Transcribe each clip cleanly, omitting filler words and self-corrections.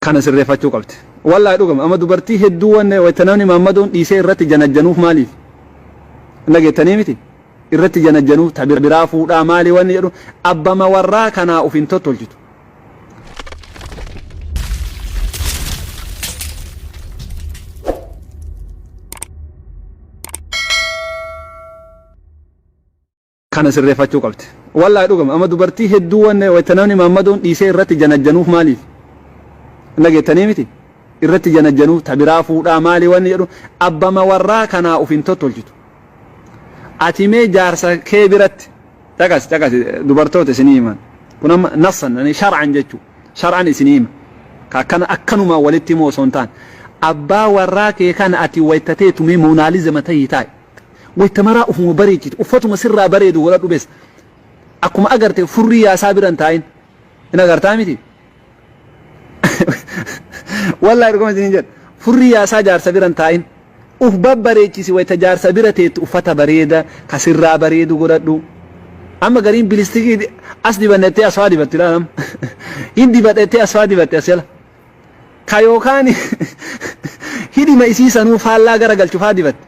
Kana sirreeffachuu qabdi. Wallaahi dhugama amma dubartii hedduu wanne wayta namni maammadoon dhiisee irratti janajjanuuf maaliif? Hin dhageettanii miti? Irratti janajjanuuf ta biraa fuudhaa maali wanni jedhu abbama warraa kanaa uf hin tottolchitu. Kana sirreeffachuu qabdi. Wallaahi dhugama amma dubartii hedduu wanne wayta namni maammadoon dhiisee irratti janajjanuuf maaliif? Hin dhageettanii miti? Irratti janajjanuuf ta biraa fuudhaa maali wanni jedhu abbama warraa kanaa uf hin tottolchitu. Ati mee jaarsa kee biratti caqasi caqasi dubartoota isinii himan. Kun amma nassan ani shar'an jechuu shar'an isinii hima. Ka akkana akkanumaan walitti himuu osoo hin taane abbaa warraa kee kana ati wayta teetu mee moonaalizama tahii taa'i. Wayta maraa ufuma bareechiti. Uffatuma sirraa bareedu godhadhu bes. Akkuma agarte furrii yaasaa bira hin taa'in. Hin agartaa miti? Wallaahi dhuguma isiniin jedha. Furrii yaasaa jaarsa bira hin taa'in. Uf babbareechisi wayta jaarsa bira teettu uffata bareeda ka sirraa bareedu godhadhu. Amma gariin bilistikii as dibannettee asfaa dibatti ilaalam. Hin dibadhettee asfaa dibatte as jala. Ka yookaan hidhima isii sanuu faallaa gara galchu faa dibatte.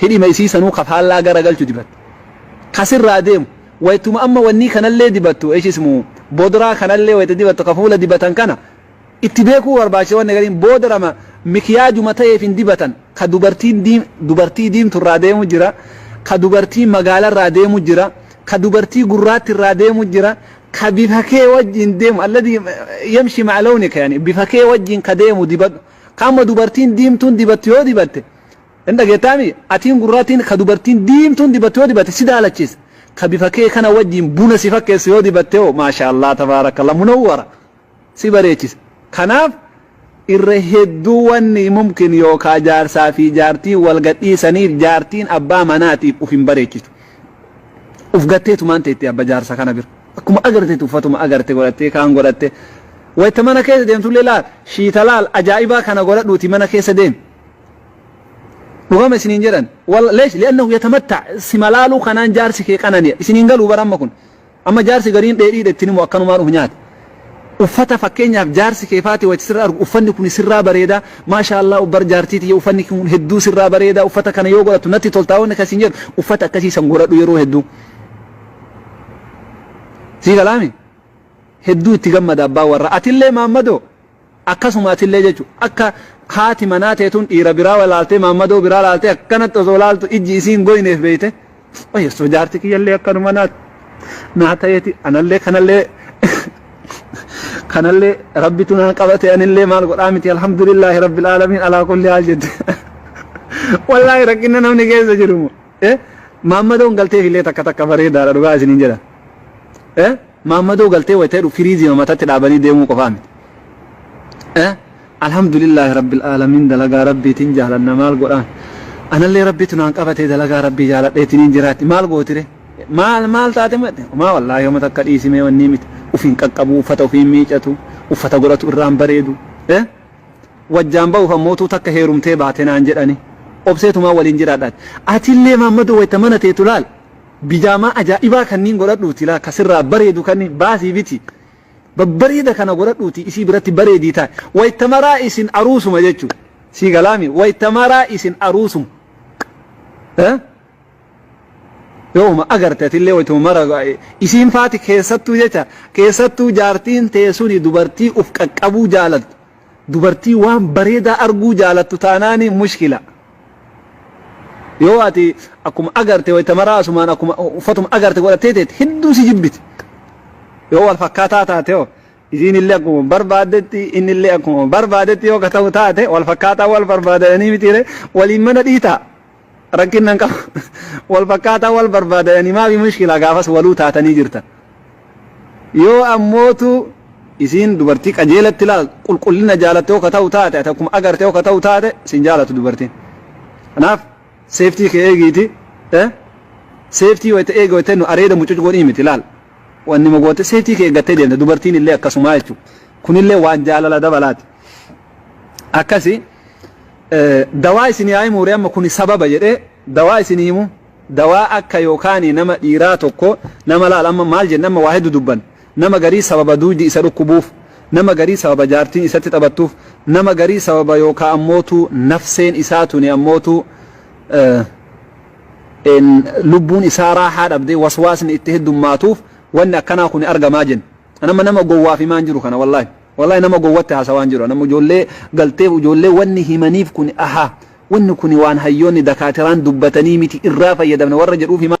Hidhima isii sanuu ka faallaa gara galchu dibatte. Ka sirraa deemu waytuma amma wannii kanallee dibattu eesh ismu bodraa kanallee wayta dibattu ka fuula dibatan kana itti beekuu barbaachisa wanni gariin boodarama mikiyaajuma ta'eef hin dibatan ka dubartiin diim dubartii diimtu irraa deemu jira ka dubartii magaala irraa deemu jira ka dubartii gurraatti irraa deemu jira ka bifa kee wajjin deemu alladhi yamshi ma'a lawnika yani bifa kee wajjin ka deemu dibadhu ka amma dubartiin diimtuun dibattu yoo dibatte hin dhageettaami atiin gurraatiin ka dubartiin diimtuun dibattu yoo dibatte si daalachiisa ka bifa kee kana wajjin buna si fakkeessu yoo dibatte hoo maasha Allah tabaarakallah munawwara si bareechisa kanaaf irra hedduu wanni mumkin yookaa jaarsaa fi jaartiin wal gadhiisaniif jaartiin abbaa manaatiif uf hin bareechitu. Uf gatteetumaan teetti abba jaarsa kana bira. Akkuma agarteetti uffatuma agarte godhattee kaan godhatte. Wayta mana keessa deemtullee laal shiita laal ajaa'ibaa kana godhadhuuti mana keessa deemi. Dhugama isiniin jedhan. Wal leesh li'annahu yatamatta sima laaluu kanaan jaarsi kee qanani'a. Isiniin galuu bara amma kun. Amma jaarsi gariin dheedhiidha ittiin himu akkanumaan uf nyaata. Uffata fakkeenyaaf jaarsi kee faati wayita sirra argu uffanni kun sirraa bareeda maashaa Allah bar jaartii tiyya uffanni kun hedduu sirraa bareeda uffata kana yoo godhattu natti toltaa wanni akkasiin jedhu uffata akkasii san godhadhu yeroo hedduu. Sii galaami? Hedduu itti gammada abbaan warraa. Atillee maammadoo Akkasuma atillee jechu akka haati manaa tee tun dhiira biraa laaltee maammadoo biraa laaltee akkanatti osoo laaltu ijji isii hin goyneef beeyte osoo jaarti kiyyallee akkanuma naa naa ta'eeti anallee kanallee kanallee rabbitu naa qabate anillee maal godhaa miti alhamdulillaahi rabbil aalamiin alaa kulli haal jette wallaahi rakkinna namni keessa jiru moo maammadoon galteef illee takka takka bareedaadha dhugaa isiniin jedha Maammadoo galtee wayita jedhu firiizima matatti dhaabanii deemuu qofaa miti. Eh? Alhamdulillaahi rabbil aalamiin dalagaa rabbiitiin jaalanna maal godhaan. Anallee rabbiitu naan qabatee dalagaa rabbii jaaladheetiniin jiraatti maal gootire? Maal maal taate matte? Maa wallaahi homa takka dhiisimee wanni miti. Ufiin qaqqabu uffata ufiin miicatu uffata godhatu irraan bareedu. Eh? Wajjaan ba'uuf ammootuu takka heerumtee baate naan jedhani. Obseetumaa waliin jiraadhaati. Atillee maammadoo wayita mana teetu laal. Bijaamaa ajaa'ibaa kanniin godhadhuuti laa ka sirraa bareedu kanniin baasii biti. Babbareeda kana godhadhuuti isii biratti bareedii taa'i. Wayta maraa isin aruusuma jechuudha. Sii galaami wayta maraa isin aruusuma. Eh? Yooma agarte atillee waytuma mara isiin faati keessattuu jecha keessattuu jaartiin tee suni dubartii uf qaqqabuu jaalattu. Dubartii waan bareedaa arguu jaalattu taanaani mushkila. Yoo ati akkuma agarte wayta maraa asumaan akkuma uffatuma agarte godhattee teette hedduu si jibbiti. Yoo wal fakkaataa taate hoo isiin illee akkuma barbaaddetti inni illee akkuma barbaadetti yoo ka ta'u taate wal fakkaataa wal barbaadanii mitiire waliin mana dhiitaa rakkinnan qabu wal fakkaataa wal barbaadanii maafi mushkila gaafas waluu taatanii jirtan. Yoo ammootu isiin dubartii qajeelatti laal qulqullina jaalatte yoo ka ta'u taate ati akkuma agarte yoo ka ta'u taate sin jaalatu dubartiin. Kanaaf seeftii kee eegiiti seeftii wayita eegi wayita nu areeda mucuc godhii miti laal wanni mogoote seeftii kee eeggattee deemte dubartiin illee akkasumaa jechuudha. Kunillee waan jaalala dabalaati. Akkasi dawaa isin yaa himuure amma kuni sababa jedhee dawaa isin himu Dawaa akka yookaani nama dhiiraa tokko nama laal amma maal jenna amma waa heddu dubbanne nama garii sababa duydi isa dhukkubuuf Nama garii sababa jaartiin isatti taphattuuf, nama garii sababa yookaa ammootu nafseen isaa tuni ammootu lubbuun isaa raahaa dhabdee waswaasni itti heddummaatuuf wanni akkanaa kuni argamaa jenna. Nama nama gowwaaf himaa hin jiru kana wallaahi. Wallaahi nama gowwatti haasawaa hin jiru. Nama ijoollee galteef ijoollee wanni himaniif kuni ahaa wanni kuni waan hayyoonni dakaatiraan dubbatanii miti irraa fayyadamna warra jedhuuf himaa.